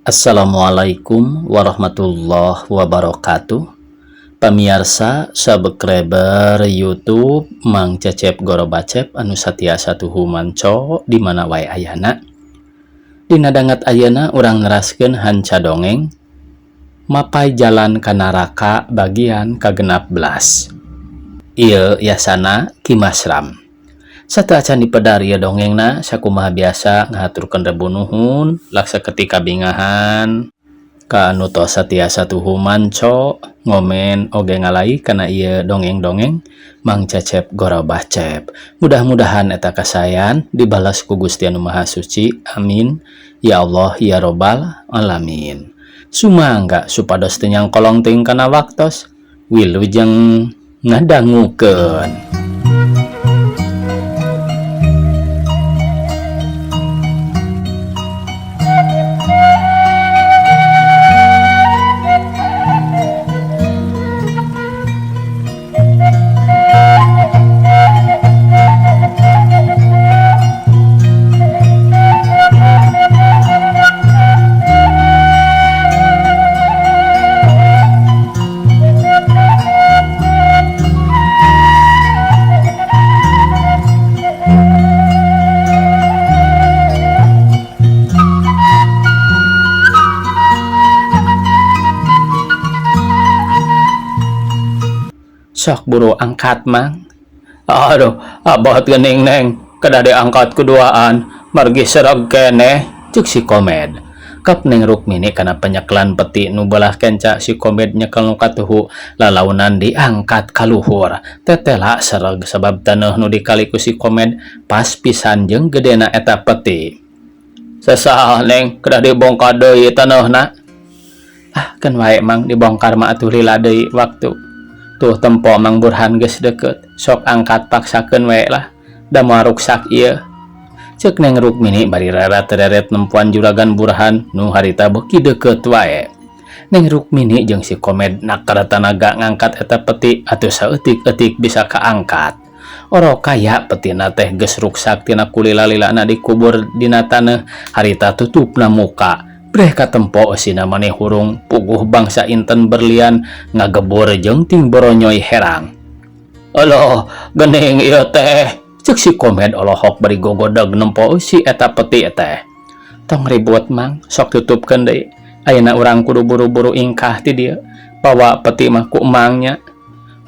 Assalamualaikum warahmatullahi wabarakatuh. Pamiarsa subscriber YouTube Mang Cecep Gorobacep anu satiasa tuhu manco di mana wae ayana. Dina danget ayeuna urang neraskeun hanca dongeng Mapay Jalan ka Naraka bagian ka-16. Ieu yasana Ki Masram. Sateuacan dipedar ieu dongengna sakumaha biasa ngahaturkeun rebu nuhun laksa ketika bingahan ka anu tos satiasa tuhu manco ngomen oge ngalai kana ieu dongeng-dongeng Mang Cecep Gorobacep. Mudah-mudahan eta kasayan dibalas ku Gusti Anu Maha Suci. Amin ya Allah ya Robbal alamin. Sumangga supados teu nyangkolong teuing kana waktos wilujeng ngadangukeun. Sok buru angkat mang. Aduh, abot gening neng, kedah diangkat keduaan, margi sereg keneh, cek si Komed. Kep Neng Rukmini kana penyeklan peti nu belah kenca si Komed nyekel nu katuhu, lalaunan diangkat kaluhur. Tetela sereg sabab taneuh nu dikali ku si Komed pas pisan jeung gedena eta peti. Sesah neng, kedah dibongkar deui taneuhna. Ah, keun wae mang dibongkar mah atuh lila deui waktu. Tuh tempo Mang Burhan geus deket, sok angkat paksakeun wae lah, da moal ruksak ieu. Ceuk Neng Rukmini bari reret-reret nempuan Juragan Burhan nu harita beuki deukeut wae. Neng Rukmini jeung si Komed nakar tanaga ngangkat eta peti atuh saeutik-eutik bisa kaangkat. Oro kaya petina teh geus ruksak tina kulila-lilana dikubur dina taneuh harita tutupna muka. Breh katempo eusina maneh hurung puguh bangsa inten berlian ngagebor jeung ting boronyoy herang. Aloh, gening ieu teh, ceuk si Komed olohok bari gogodeg nempo eusi eta peti teh. Tong ribut mang, sok tutupkeun deui. Ayeuna urang kudu buru-buru ingkah ti dieu. Bawa peti mah ku emangnya.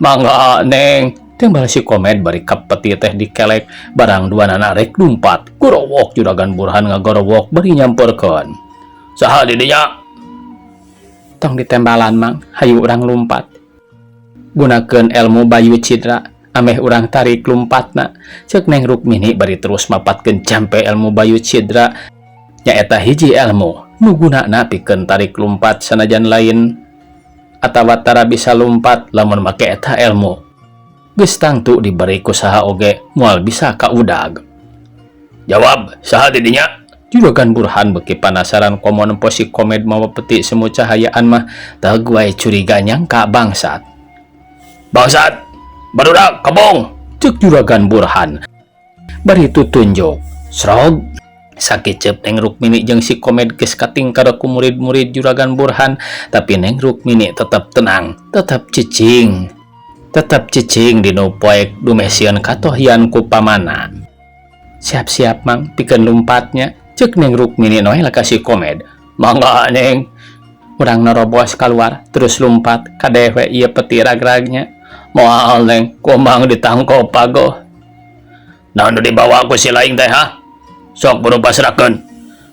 Mangga neng, timbal si Komed bari kap peti teh dikelek barang duanana rek lumpat. Gorowok Juragan Burhan ngagorowok bari nyamperkeun. Saha di dinya? Tong ditembalan mang, hayu urang lumpat. Gunakeun ilmu Bayu Cidra, ameh urang tarik lumpatna. Ceuk Neng Rukmini bari terus mapatkeun jampe ilmu Bayu Cidra. Nyaeta hiji ilmu nu gunana pikeun tarik lumpat sanajan lain atawa tara bisa lumpat lamun make eta ilmu. Geus tangtu diberi ku saha oge moal bisa kaudag. Jawab, saha di dinya? Juragan Burhan beuki panasaran komo nempo si Komed mawa peti semu cahayaan mah teu wae curiga nyangka bangsat. Bangsat, barudak kebong, ceuk Juragan Burhan. Bari tutunjuk, srog. Sakiceup Neng Rukmini jeung si Komed geus katingkar ku murid-murid Juragan Burhan, tapi Neng Rukmini tetep tenang, tetep cicing. Tetep cicing dinu poek dumeh sieun katohyan ku pamana. Siap-siap mang pikeun lumpatnya. Ceuk Neng Rukmini noel ka si Komed. Mangga neng. Urang nerobos keluar terus lumpat kadewe ieu peti ragragnya. Moal neng, kumang ditangkop pagoh. Naon nu dibawa ku si laing teh ha? Sok buru pasrahkeun.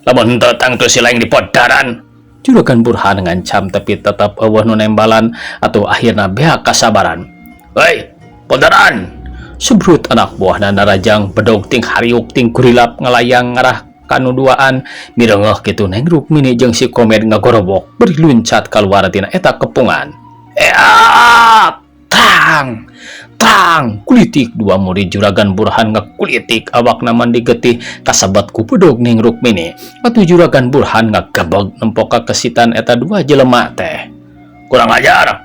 Lamun henteu tangtu si laing dipodaran. Juragan Burhan ngancam tapi tetap eueuh nu nembalan atuh akhirna beak kasabaran. Hei, podaran. Sebrut anak buahna narajang bedog ting hariuk ting kurilap ngalayang ngarah kanu duaan mirengeh kitu Neng Rukmini jeung si Komed ngagorobok bari luncat kaluar tina eta kepungan. Eak, tang tang kulitik dua murid Juragan Burhan ngakulitik awakna mandi getih kasabat ku bedog Neng Rukmini. Atuh Juragan Burhan ngagebeg nempo kakesitan eta dua jelema teh. Kurang ajar.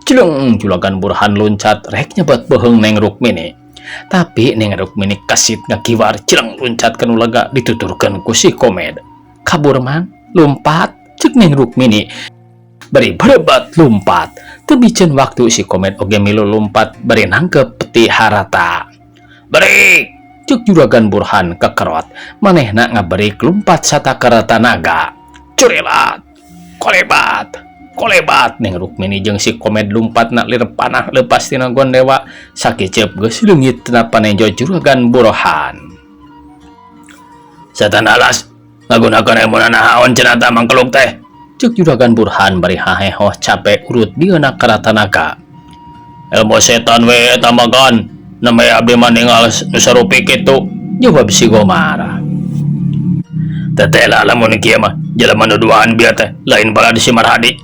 Jeleng Juragan Burhan luncat rek nyebat beuheung Neng Rukmini. Tapi Neng Rukmini kasit ngakiwar cileng loncat ke nu lega dituturkeun ku si Komed. Kabur mang, lumpat. Cek Neng Rukmini bari berebat lumpat. Teu miceun waktu si Komet oge milu lumpat bari nangkep peti harata. Berik! Cek Juragan Burhan kekerot. Manehna ngaberik lumpat satakara tanaga. Curilat! Kolebat! Kolebat! Neng Rukmini jeung si Komet lumpat na lir panah lepas tina gondewa. Sakiceup geus leungit tina panenjo Juragan Burhan. Setan alas, ngagunakeun ilmuna naon cenah tah mangkeluk teh? Cek Juragan Burhan bari hahehoh capek urut dieuna kana tanaga. Ilmu setan we eta mah gan, nembe abdi mah ningal nu sarupi kitu, jawab si Gomar. Teteh lah lamun kieu mah jelema nu duaan bieu teh lain balad si Marhadi.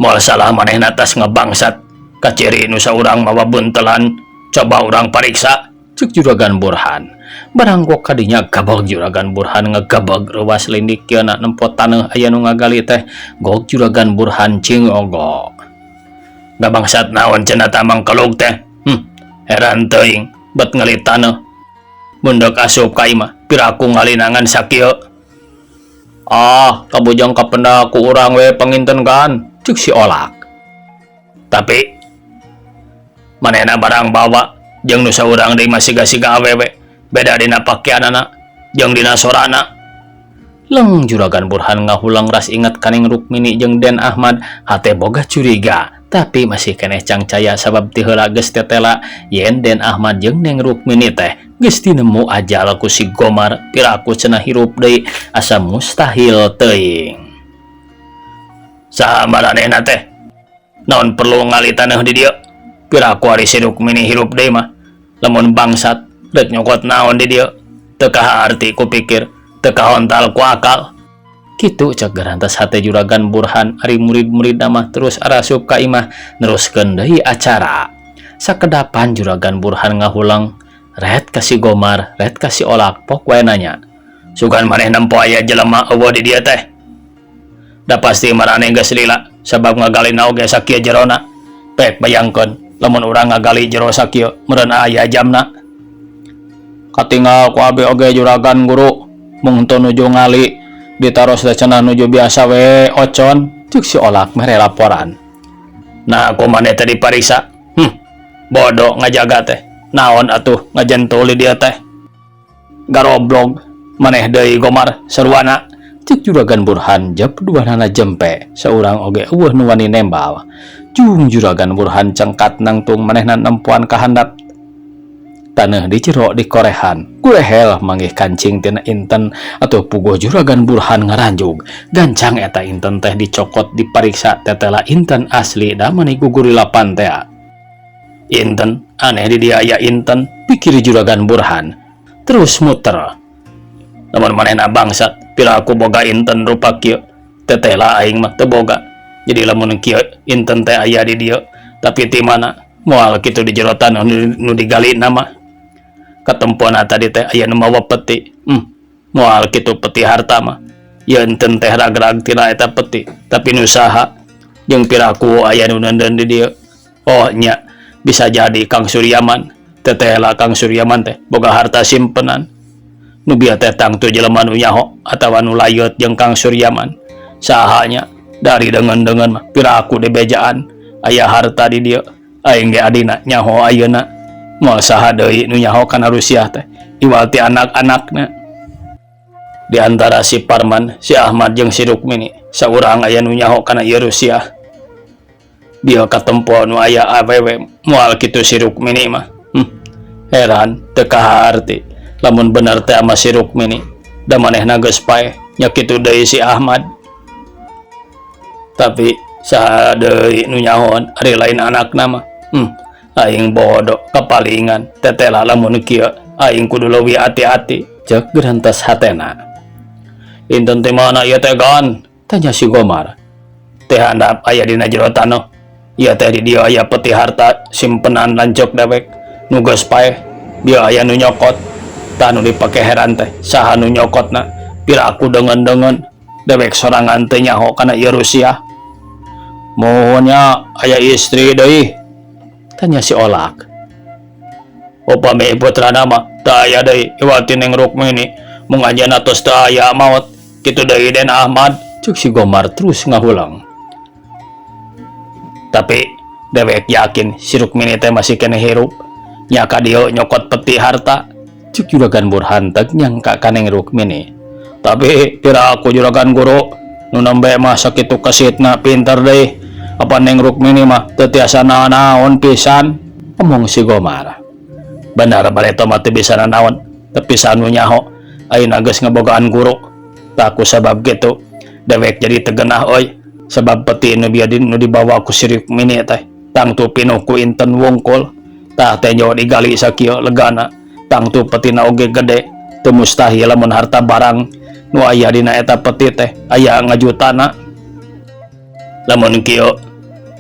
Moal salah manehna tas ngebangsat. Kaciri nu saurang mawa buntelan, coba urang pariksa, cek Juragan Burhan. Barang kok kadinya gabag Juragan Burhan ngegabag reuwas lindik kieu na nempo taneuh aya nu ngagali teh gog Juragan Burhan cing ogo. Gabangsat naon cenah tah mangkeluk teh? Heran teuing bet ngali taneuh. Mun deuk asup ka imah piraku ngalinangan sakieu. Ah, kabujang kapenda ku urang we panginten kan, cek si Olak. Tapi manehna barang bawa jeung nu saurang deui mah siga-siga awewe, beda dina pakeanana jeung dina sorana. Leng Juragan Burhan ngahulang ras inget ka Neng Rukmini jeung Den Ahmad, hate boga curiga, tapi masih keneh cangcaya sabab ti heula geus tetela yen Den Ahmad jeung Neng Rukmini teh geus tinemu ajal ku si Gomar, piraku cenah hirup deui asa mustahil teuing. Saha maranehna teh? Naon perlu ngali taneuh di dieu? Piraku ari si Rukmini hirup deui mah. Lamun bangsat rek nyokot naon di dieu? Teu kaharti ku pikir, teu kahontal ku akal. Kitu cek garantas hate Juragan Burhan, ari murid-murid mah terus arasup ka imah neruskeun deui acara. Sakedapan Juragan Burhan ngahulang, ret ka si Gomar, ret ka si Olak, pok wae nanya. Sugan maneh nempo aya jelema euweuh di dieu teh? Da pasti maraneh geus lila sabab ngagalina oge sakieu jerona. Pek bayangkeun lamun urang ngagali jero sakieu meureun aya jamna. Katinggal ku abi oge Juragan Guru, mung teu nuju ngali ditaros teh cenah nuju biasa we ocon, cek si Olak mere laporan. Nah, ku maneh teh dipariksa. Bodoh ngajaga teh. Naon atuh ngajentul di dieu teh? Garoblog maneh deui Gomar sarwana. Cek Juragan Burhan jep duanana jempe, saurang oge euweuh nu wani nembal. Jung Juragan Burhan cengkat nangtung manehna nempoan ka handap. Taneuh di jero di korehan, gurehel manggih kancing tina inten atau puguh Juragan Burhan ngaranjug. Gancang eta inten teh dicokot dipariksa tetela inten asli da mani gugurilapan tea. Inten, aneh di dia aya inten, pikir Juragan Burhan. Terus muter. Lamun manehna bangsat, piraku boga inten rupa kieu. Tetela aing mah teu boga. Jadi lamun kieu inten teh aya di dieu, tapi ti mana? Moal kitu di jero taneuh nu digali nama. Katempona tadi teh aya nu mawa peti. Moal kitu peti harta mah. Ieu enten teh rag-rag tina eta peti, tapi nu saha? Jeung piraku aya nu neundeun di dieu. Oh nya, bisa jadi Kang Suryaman. Tetela Kang Suryaman teh boga harta simpenan. Nu bieu teh tangtu jelema nu nyaho atawa nu layeut jeung Kang Suryaman. Saha nya? Dari deungeun-deungeun mah piraku dibejaan aya harta di dieu. Aing ge adina nyaho ayeuna. Moal saha deui nu nyaho kana Rusiah teh iwal ti anak-anakna. Di antara si Parman, si Ahmad jeung si Rukmini, saurang aya nu nyaho kana ieu Rusiah. Bieu katempo nu aya awewe moal kitu si Rukmini mah. Heran teu kaharti lamun bener teh ama si Rukmini da manehna geus paeh nya kitu deui si Ahmad. Tapi saha deui nu nyahoan ari lain anakna mah. Aing bodoh kapalingan tetela lamun kieu aing kudu leuwih hati-hati cek gerantas hatena. Inten teh mana ieu teh gan? Tanya si Gomar. Teh handap aya dina jero taneuh. Ieu teh di dieu aya peti harta simpenan lanceuk dewek nu geus paeh. Bieu aya nu nyokot. Tah nu dipake heran teh saha nu nyokotna? Piraku deungeun-deungeun dewek sorangan teh nyaho kana ieu Rusiah. Muhun nya aya istri deui? Tanya si Olak. Upami putrana mah teu aya deui iwal ti Neng Rukmini mung anjeunna tos teu aya maot kitu deui Den Ahmad. Cuk si Gomar terus ngahuleng. Tapi dewek yakin si Rukmini teh masih keneh hirup. Nya ka dieu nyokot peti harta. Cuk Juragan Burhan teu nyangka ka Neng Rukmini. Tapi pira aku Juragan Guru nu nembe mah sakitu kesitna pinter deui. Apa Neng Rukmini mah teu tiasa naon-naon pisan. Omong si Gomar. Bener bareto mah teu bisa nanaon, tapi sanu nyaho ayeuna geus ngabogaan guru. Tah ku sabab kitu dewek jadi teu genah euy. Sabab peti nu bieu nu dibawa ku si Rukmini teh tangtu pinuh ku inten wungkul. Tah tenjo digali sakieu legana, tangtu petina oge gede. Teu mustahil lamun harta barang nu aya dina eta peti teh aya ngajutana. Lamun kieu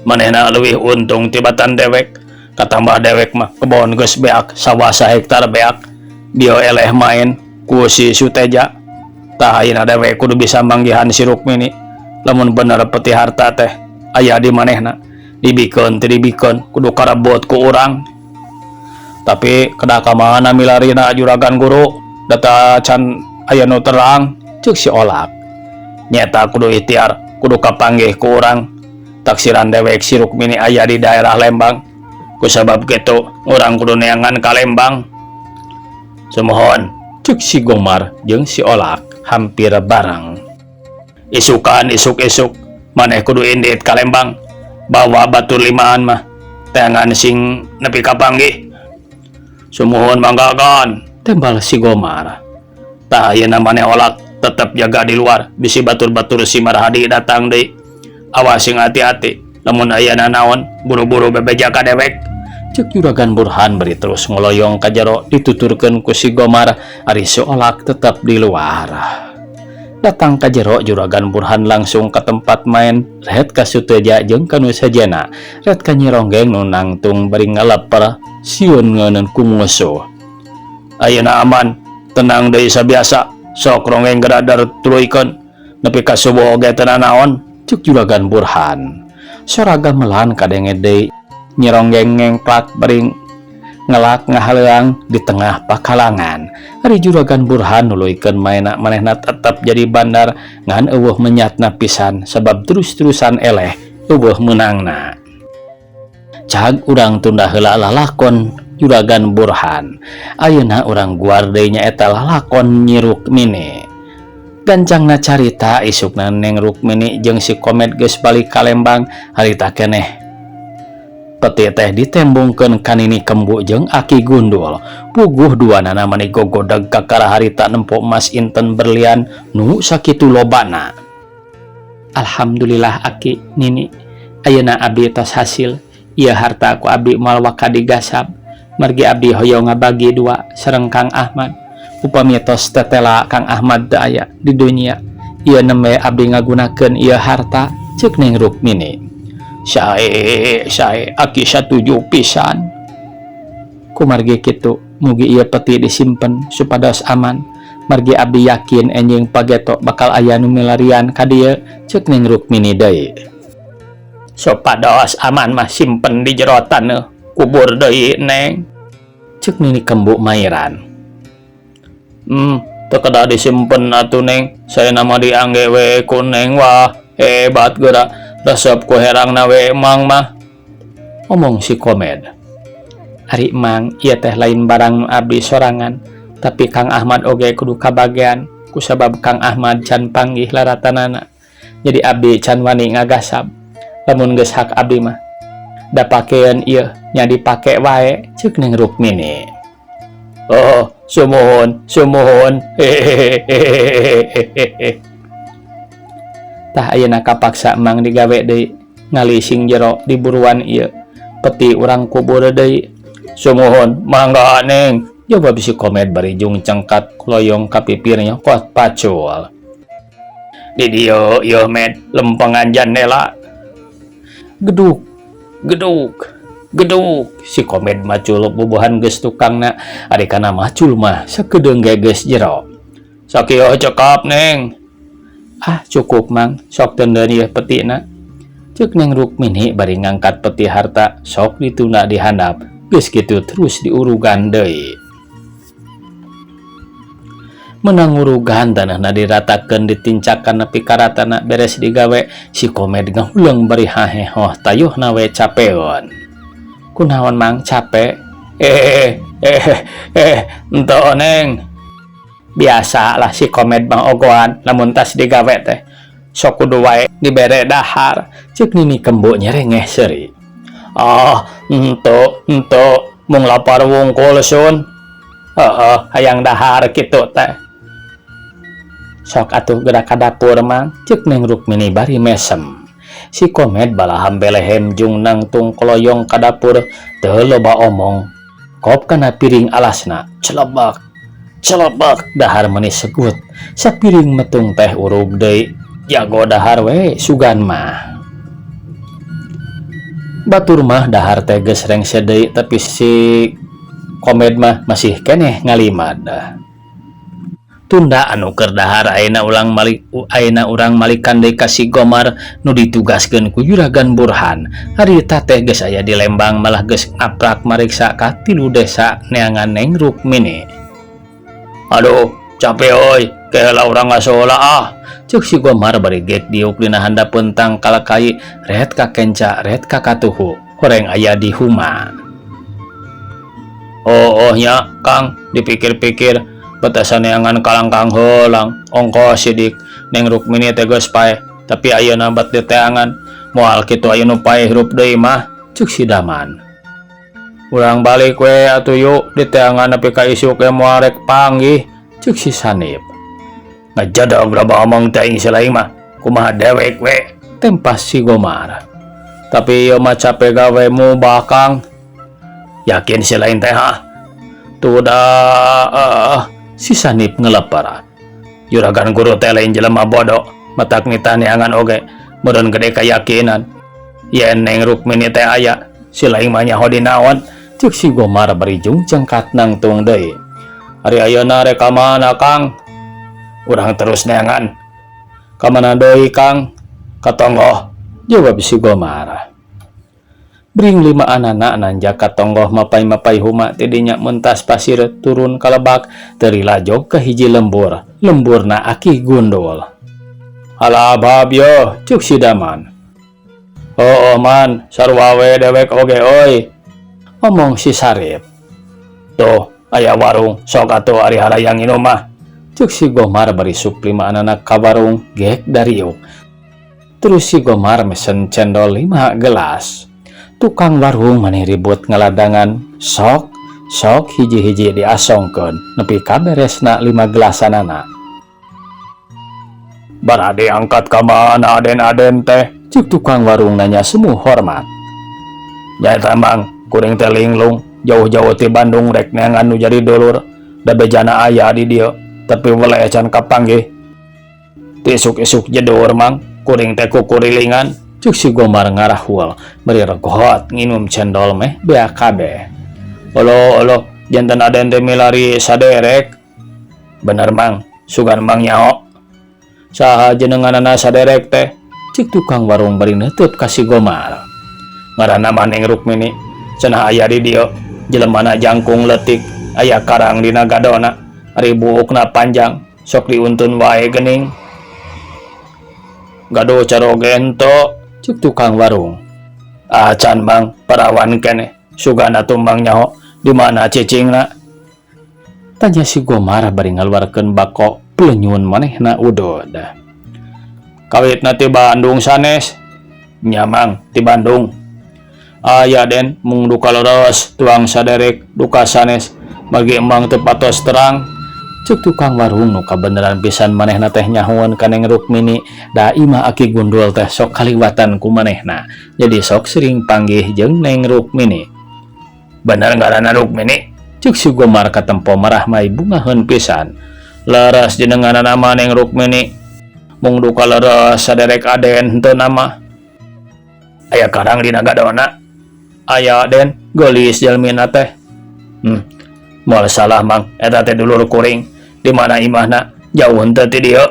manehna leuwih untung tibatan dewek. Katambah dewek mah kebon geus beak, sawah sahektar beak, bieu eleh main ku si Suteja. Tah ayeuna dewek kudu bisa manggihan si Rukmini. Lamun bener peti harta teh aya di manehna, dibikeun teu dibikeun kudu karebut ku urang. Tapi kedah ka mana milarina Juragan Guru, data can aya nu terang, ceuk si Olak. Nyeta kudu ikhtiar, kudu kapanggih ku urang. Taksiran dewek si Rukmini aya di daerah Lembang. Kusabab kitu urang kudu neangan ka Lembang. Sumuhun, ceuk si Gomar jeung si Olak hampir bareng. Isukan isuk-isuk maneh kudu indit ka Lembang, bawa batur limaan mah teangan sing nepi kapanggih. Sumuhun manggagan, tembal si Gomar. Tah ayeuna maneh Olak tetep jaga di luar, bisi batur-batur si Marhadi datang deui. Awas sing hati-hati, lamun aya nanaon buru-buru bebeja ka dewek. Ceuk Juragan Burhan bari terus ngoloyong ka jero dituturkeun ku si Gomar, ari si Olak tetep di luar. Datang ka jero Juragan Burhan langsung ke tempat main, ret ka Suteja jeung ka nu sejenna, ret ka Nyi Ronggeng nu nangtung bari ngaleper sieun ngeuneun ku musuh. Ayeuna aman, tenang deui sabiasa, sok Ronggeng geradar tuluykeun nepi ka subuh oge teu nanaon, ceuk Juragan Burhan. Sora gamelan kadenge deui, Nyi Ronggeng ngengklak bari ngelak ngahaleuang di tengah pakalangan. Ari Juragan Burhan nuluykeun maena, manehna tetep jadi bandar ngan eueuh menyatna pisan sabab terus-terusan eleh eueuh meunangna. Cag urang tunda heula lalakon Juragan Burhan. Ayeuna urang guar deui nyaeta lalakon Nyi Rukmini. Gancangna carita isukna Neng Rukmini jeung si Komet geus balik ka Lembang harita keneh. Peti teh ditembungkeun ka Nini Kembu jeung Aki Gundul. Puguh duanana mani gogodeg kakara harita nempo emas inten berlian nu sakitu lobana. Alhamdulillah Aki, Nini, ayeuna abdi tos hasil. Ieu harta ku abdi moal waka digasab. Margi abdi hoyong ngabagi dua sareng Kang Ahmad. Upami tos tetela Kang Ahmad teu aya di dunia, ieu nembe abdi ngagunakeun ieu harta, ceuk Neng Rukmini. Sae, sae, Aki satuju pisan. Kumargi kitu, mugi ieu peti disimpen supados aman. Margi abdi yakin enjing pageto bakal aya nu milarian ka dieu, ceuk Neng Rukmini deui. Supados aman mah simpen di jero taneuh, kubur deui Neng, ceuk Nini Kembu mairan. Teu kedah disimpen atuh Neng, saena mah diangge we ku Neng. Wah, hebat geura, resep ku herangna we Mang mah, omong si Komed. Ari Mang, ieu teh lain barang abdi sorangan, tapi Kang Ahmad oge kudu kabagean kusabab Kang Ahmad can panggih laratanana. Jadi abdi can wani ngagasab. Lamun geus hak abdi mah da pakean ieu nya dipake wae, ceuk Neng Rukmini. Oh, sumuhun, sumuhun. Hehehehehehe. Tah ayeuna kapaksa Mang digawe deui ngali sing jero di buruan ieu. Peti urang kubur deui. Sumuhun, mangga Neng, jawab si Komed bari jung cengkat loyong ka pipirnya kot pacul. Di dieu ieu Med, lempengan jandela. Geduk, geduk, geduk. Si Komed macul bubuhan geus tukangna, ari kana macul mah sakedeung ge geus jero. Sakieu cekap Neng. Ah, cukup Mang, sok tendeun ieu petina, ceuk Neng Rukmini bari ngangkat peti harta sok ditunda di handap. Geus kitu terus diurugan deui. Menang ngurugan tanahna diratakeun ditincakan nepi ka ratana beres digawe si Komed ngahuleng bari hahehoh tayuhna we capeun. Kunaon Mang cape? Eh eh eh ento Neng. Biasa lah si Komed mah ogoan lamun tas digawe teh. Sok kudu wae dibere dahar ceuk Nini Kembo nyerengeh seuri. Ah, ento ento mung lapar wungkul sun. Heeh, hayang dahar kitu teh. Sok atuh geura ka dapur Mang, ceuk Neng Rukmini bari mesem. Si Komed balaham belehem jung nangtung koloyong ka dapur teu loba omong. Kop kana piring alasna, celebek celebek dahar meuni segut. Sapiring metung teh urug deui, jago dahar we sugan mah. Batur mah dahar teh geus rengse deui tapi si Komed mah masih keneh ngalimad. Tunda anu keur dahar ayeuna ulang malik ayeuna urang malikan deui ka si Gomar nu ditugaskeun ku Juragan Burhan. Harita teh geus aya di Lembang malah geus ngaprak mariksa ka tilu desa neangan Neng Rukmini. Aduh, capek euy, keheula urang ngaso heula ah. Ceuk si Gomar bari gek diuk dina handapeun tangkal kai ret ka kenca ret ka katuhu horeng aya di huma. Oh, oh nya, Kang, dipikir-pikir betasan neangan kalangkang heulang ongkoh sidik Neng Rukmini teh geus paeh tapi ayeuna bat diteangan moal kitu aya nu paeh hirup deui mah ceuk si Daman. Urang balik we atuh yuk diteangan nepi ka isuk ge moal rek panggih ceuk si Sanip. Ngajadog loba omong teh aing si laing mah kumaha dewek we tempas si Gomar. Tapi ieu mah cape gawe mubah Kang. Yakin si lain teh ha? Tuh dah si Sanip ngelepar. Juragan guru teh lain jelema bodoh, matak nitah neangan oge, meureun gede keyakinan. Yen Neng Rukmini teh aya, si lain mah nyaho dinaon, ceuk si Gomar bari jungcengkat nangtung deui. Ari ayeuna rek ka mana Kang? Urang terus neangan. Ka mana deui Kang? Ka tonggoh, jawab si Gomar. Bring lima anana nanjak ka tonggoh mapay-mapay huma tidinya mentas pasir turun ka lebak teu lajog ka hiji lembur lemburna aki gundul. Alah bab yo ceuk si Daman. Oh, oh man sarua we dewek oge euy omong si Sarip. Tuh aya warung sok atuh ari harayang nginum mah ceuk si Gomar bari sup lima anana ka warung gek dariuk. Terus si Gomar mesen cendol 5 gelas. Tukang warung maneh ribut ngaladangan sok sok hiji-hiji diasongkeun nepi ka beresna 5 gelasanana. Barade angkat ka mana aden-aden teh ceuk tukang warung nanya semu hormat. Nyaeta Mang kuring teh linglung jauh-jauh ti Bandung rek neangan nu jadi dulur da bejana aya di dieu tapi weleh can kapanggih. Ti isuk-isuk jedur Mang kuring teh kukurilingan ceuk si Gomar ngarahul bari regot nginum cendol meh beak kabeh. Olo olo janten aden teh milari saderek. Bener Mang, sugan Mang nyaho. Saha jenenganana saderek teh? Ceuk tukang warung bari neuteub ka si Gomar. Ngaranna mah Neng Rukmini, cenah aya di dieu, jelemana jangkung leutik, aya karang dina gadona, ari buukna panjang, sok diuntun wae geuning. Gaduh caroge henteu ceuk tukang warung. Acan Mang, parawan keneh, sugan atuh Mang nyaho di mana cicingna? Tanya si Gomar bari ngaluarkeun bako pelenyun manehna udud. Kawitna ti Bandung sanes? Nya Mang, ti Bandung. Aya den mung duka leres tuang saderek duka sanes bagi emang teu patos terang. Ceuk tukang warung nu kabeneran pisan manehna teh nyahoeun ka Neng Rukmini da imah aki gundul teh sok kaliwatan ku manehna jadi sok sering panggih jeung Neng Rukmini. Bener ngaranna Rukmini? Ceuk si Gomar katempo marah mai bungaheun pisan. Leres jenenganana mah Neng Rukmini mung duka leres saderek aden henteu nama. Aya karang dina gadona? Aya den, geulis jalmina teh. Moal salah Mang, eta teh dulur kuring. Di mana imahna? Jauh henteu ti dieu.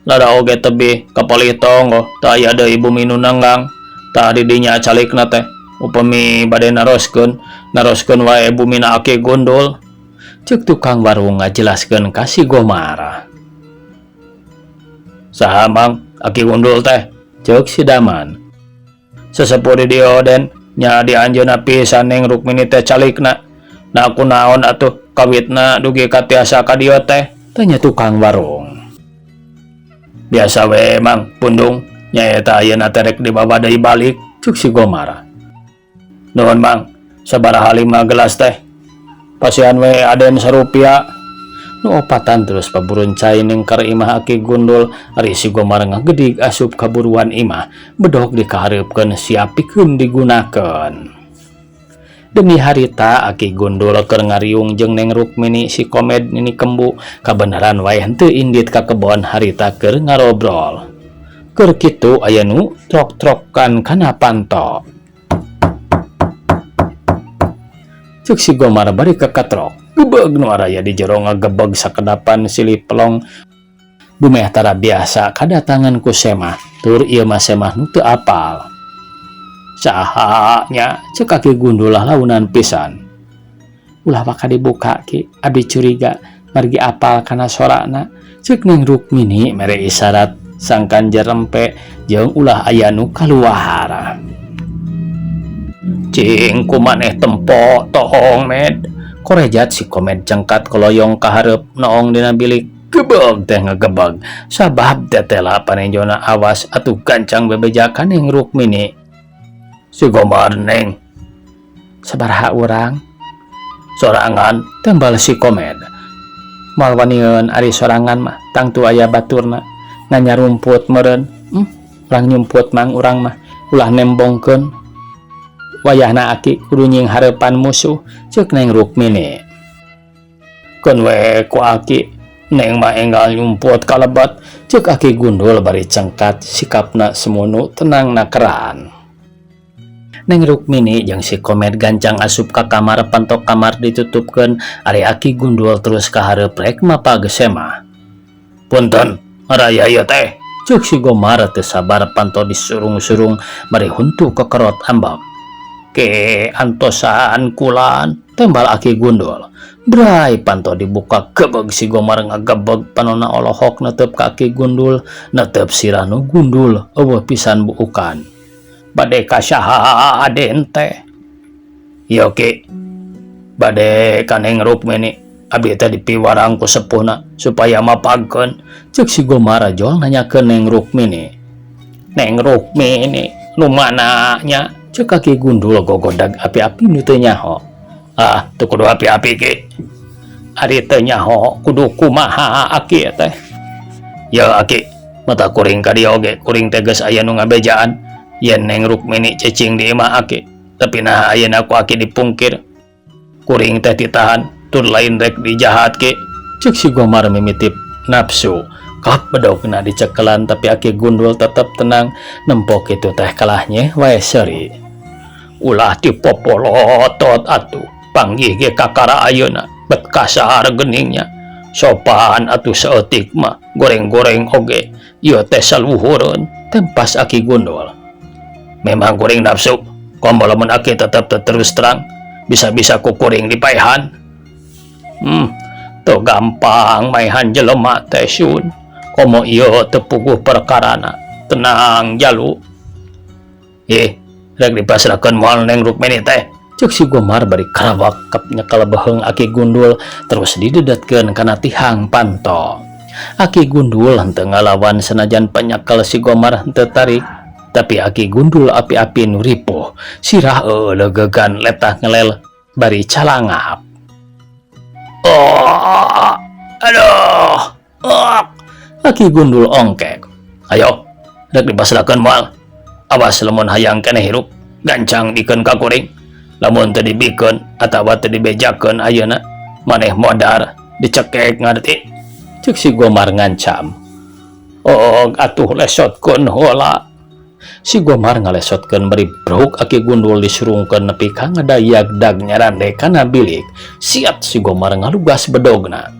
Lada oge tebih ka palih tonggoh teu aya deui bumi nu nanggang. Tah di dinya calikna teh. Upami bade naroskeun, naroskeun wae bumina aki gundul. Cek tukang warung ngajelaskeun ka si Gomar. Saha, Mang, Aki Gundul teh? Cek si Daman. Sesepuh di dieu, Den, nya di anjeunna pisan Neng Rukmini teh calikna. Nah, kunaon atuh kawitna dugi ka tiasa ka dieu teh? Tanya tukang warung. Biasa we, Mang, pundung nyaeta ayeuna teh rek dibawa deui balik, cuk si Gomar. Nuhun, Mang, sabaraha lima gelas teh? Pasihan we Aden sarupia. Nu opatan terus paburun cai ningkar imah Aki Gundul. Ari si Gomar ngagedig asup kaburuan imah, bedog dikahareupkeun siap pikeun digunakeun. Demi harita Aki Gundul keur ngariung jeung Neng Rukmini, si Komed, Nini Kembu kabeneran wae henteu indit ka kebon harita keur ngarobrol. Keur kitu aya nu trok-trokan kana panto. Cek si Gomar bari kakatrok. Gebeg nu araya di jero ngagebeg sakedapan silih pelong. Dumeh tara biasa kadatangan ku Semah, tur ieu mah Semah nu teu apal. Saha nya? Cek Aki Gundul launan pisan. Ulah waka dibuka, Ki, abdi curiga margi apal kana sorana, cek Neng Rukmini mere isyarat sangkan jerempe jeung ulah aya nu kaluar. Cing ku maneh tempo tohong, Med. Korejat si Komed cengkat koloyong ka hareup noong dina bilik. Gebeg teh ngagebeg sabab tetela panenjona awas atuh gancang bebeja ka Neng Rukmini. Si Gomar, Neng. Sabaraha urang? Sorangan, tembal si Komed. Moal waniun ari sorangan mah, tangtu aya baturna nganyarumput meureun. Urang nyumput, Mang, urang mah ulah nembongkeun. Wayahna Aki kudu nyinghareupan musuh, ceuk Neng Rukmini. Keun we ku Aki, Neng mah enggal nyumput kalebet, ceuk Aki Gundul bari cengkat sikapna semunu tenang nakeran. Neng Rukmini jeung si Komed gancang asup ka kamar, panto kamar ditutupkeun. Ari Aki Gundul terus ka hareup rek mapag Semah. Punten, raya ieu teh, ceuk si Gomar teu sabar panto disurung-surung bari huntu kekerot ambek. Ke antosan kulan, tembal Aki Gundul. Bray panto dibuka, gebeg si Gomar ngagebeg panona olohok netep ka Aki Gundul, netep sirah nu gundul eueuh pisan buukan. Bade ka saha Aden teh? Ieu, Ki, bade ka Neng Rukmini, abdi teh dipiwarang ku sepuhna supaya mapagkeun, ceuk si Gomar jol nanyakeun Neng Rukmini. Neng Rukmini nu mana nya? Ceuk Aki Gundul gogodag api-api nu teu nyaho. Ah, teu kudu api-api, Ki. Ari teu nyaho kudu kumaha Aki teh? Ya Aki, mata kuring ka dieu oge kuring teh geus aya nu ngabejaan yen Neng Rukmini cicing di imah Aki, tapi nah ayeuna ku Aki dipungkir. Kuring teh ditahan tur lain rek dijahat, Ki, ceuk si Gomar mimitip nafsu. Kap bedogna dicekelan, tapi Aki Gundul tetep tenang nempo kitu teh kalahnya wae seuri. Ulah dipopolotot atuh, panggih ge kakara ayeuna bet kasar geningnya. Sopan atuh saeutik mah, goreng-goreng oge ieu teh saluhureun, tempas Aki Gundul. Memang kuring nafsu, komo lamun Aki tetep terus terang bisa-bisa ku kuring dipaehan. Teu gampang maehan jelema teh, Sun, komo ieu teu puguh perkarana. Tenang, jalu. Ih, rek dipasrahkeun moal Neng Rukmini teh? Ceuk si Gomar bari karawak kap nyekel beheung Aki Gundul terus didedetkeun kana tihang panto. Aki Gundul henteu ngalawan senajan penyekel si Gomar henteu tarik, tapi Aki Gundul api-api nu ripuh, sirah eueulegegan letah ngelel bari calangap. Oh, aduh, oh. Aki Gundul ongkek. Ayo, rek dipasrahkeun moal? Awas lamun hayang keneh hirup, gancang dikeun ka kuring. Lamun teu dibikeun atawa teu dibejakeun ayeuna, maneh modar dicekek, ngarti? Ceuk si Gomar ngancam. Oh, atuh lesotkeun heula. Si Gomar ngalesotkeun bari bruk Aki Gundul disurungkeun nepi ka ngadayagdag nyarande kana bilik. Siat si Gomar ngalugas bedogna.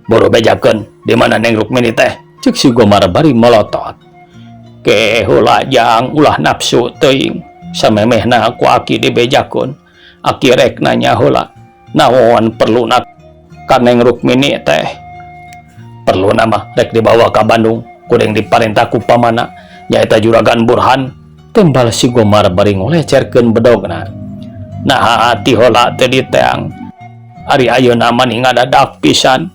Boro bejakeun, di mana Neng Rukmini teh? Ceuk si Gomar bari molotot. Ke heula, jang, ulah nafsu teuing. Samemehna ku Aki dibejakeun. Aki rek nanya heula. Naon perluna Ka Neng Rukmini teh. Perluna mah rek dibawa ka Bandung kuring diparentah ku pamanna nyaeta Juragan Burhan, timbal si Gomar bari ngolecerkeun bedogna. Naha ti heula teu diteang. Ari ayeuna mani ngadadak pisan.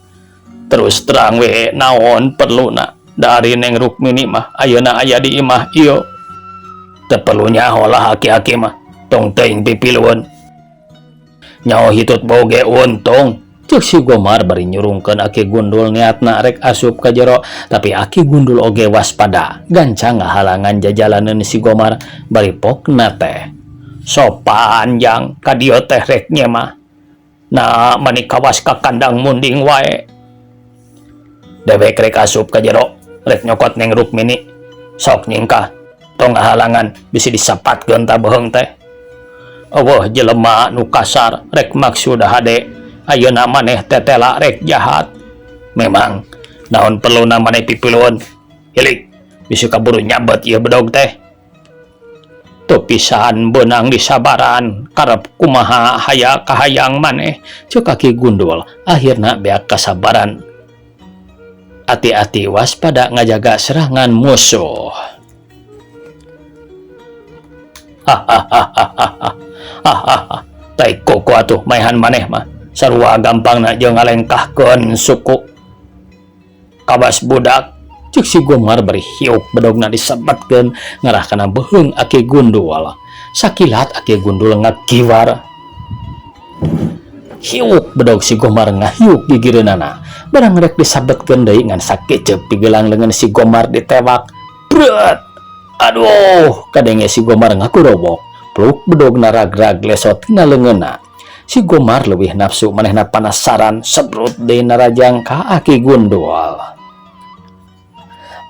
Terus terang we naon perluna da ari Neng Rukmini mah ayeuna aya di imah ieu. Teu perlu nyaho lah aki-aki mah tong teuing pipilueun. Nyaho hitut bau ge untung. Ceuk si Gomar bari nyurungkeun Aki Gundul niatna rek asup ka jero, tapi Aki Gundul oge waspada, gancang ngahalangan jajalaneun si Gomar bari pokna teh. Sopan jang ka dieu teh rek nyemah. Nah, mani kawas ka kandang munding wae. Dewek rek asup ka jero, rek nyokot Neng Rukmini. Sok nyingkah, tong ngahalangan bisi disapatkeun tah beuheung teh. Eueuh jelema nu kasar rek maksud hade, ayeuna maneh tetela rek jahat. Memang naon perluna maneh pipilueun. Hilik, bisi kaburu nyabet ieu bedog teh. Teu pisan beunang disabaran, karep kumaha haya kahayang maneh, ceuk Aki Gundul akhirna beak kasabaran. Ati-ati waspada ngajaga serangan musuh. Hahaha, tai koko atuh maehan maneh mah sarua gampangna jeung ngalengkahkeun suku kawas budak. Ceuk si Gomar bari hiuk bedogna disebetkeun ngarah kana beuheung Aki Gundul. Sakilat Aki Gundul ngakiwar. Hiuk bedog si Gomar ngahiuk gigireunana. Barang rek disabetkeun deui ngan sakecep pigelang leungeun si Gomar ditewak. Bret! Aduh, kadenge si Gomar ngakurobok. Pluk bedogna ragrag lesot tina leungeunna. Si Gomar leuwih nafsu manehna panasaran sebrut deui narajang ka Aki Gundul.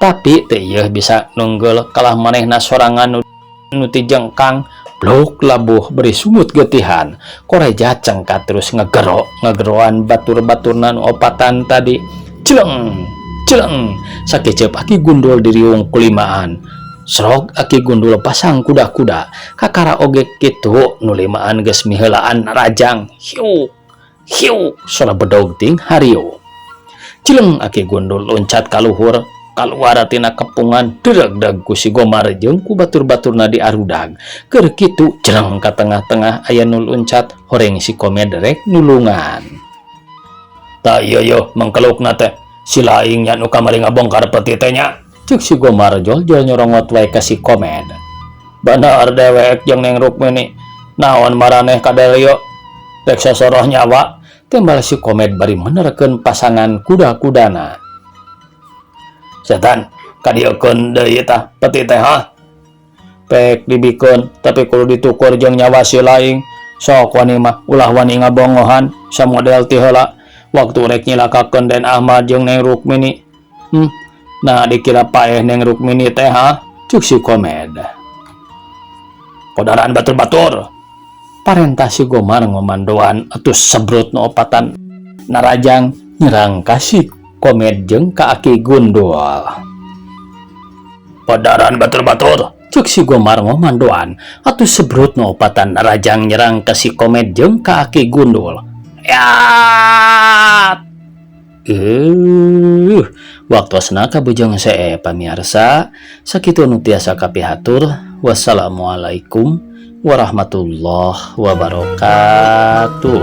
Tapi teu ieuh bisa nunggeul kalah manehna sorangan nu tijengkang. Blok labuh beri sungut getihan. Koreja cengkat terus ngegero, ngegeroan batur-baturna nu opatan tadi. Celeng, celeng, sakecep Aki Gundul diriung kulimaan. Srog Aki Gundul pasang kuda-kuda. Kakara oge kitu nu limaan geus miheulaan narajang. Hiuk, hiuk, sora bedog ting hariu. Cileng Aki Gundul loncat ka luhur, kaluar tina kepungan diregdeg ku si Gomar jeung ku batur-baturna diarudag. Keur kitu cereng ka tengah-tengah aya nu loncat horeng si Komed rek nulungan. Tah ieu yeuh mengkelukna teh si laing nya nu kamari ngabongkar peti teh nya. Ceuk si Gomar jol-jol nyorongot wae ka si Komed. Bener dewek jeung Neng Rukmini. Naon maraneh ka dieu rek sosoroh nyawa, timbal si Komed bari menerkeun pasangan kuda-kudana. Setan kadieukeun deui tah peti teh ha. Pek dibikeun tapi kudu ditukur jeung nyawa si laing. Sok wani mah ulah wani ngabongohan samodel ti heula waktu rek nyilakakeun Den Ahmad jeung Neng Rukmini. Nah dikira paeh Neng Rukmini teh ha, ceuk si Komed. Podaran batur-batur. Parentah si Gomar ngomandoan atuh sebrut nu opatan narajang nyerang ka si Komed jeung ka Aki Gundul. Podaran batur-batur, ceuk si Gomar ngomandoan atuh sebrut nu opatan narajang nyerang ka si Komed jeung ka Aki Gundul. Yaat! Waktosna kabujeng see pamiarsa, sakitu nu tiasa kapihatur. Wassalamualaikum warahmatullahi wabarakatuh.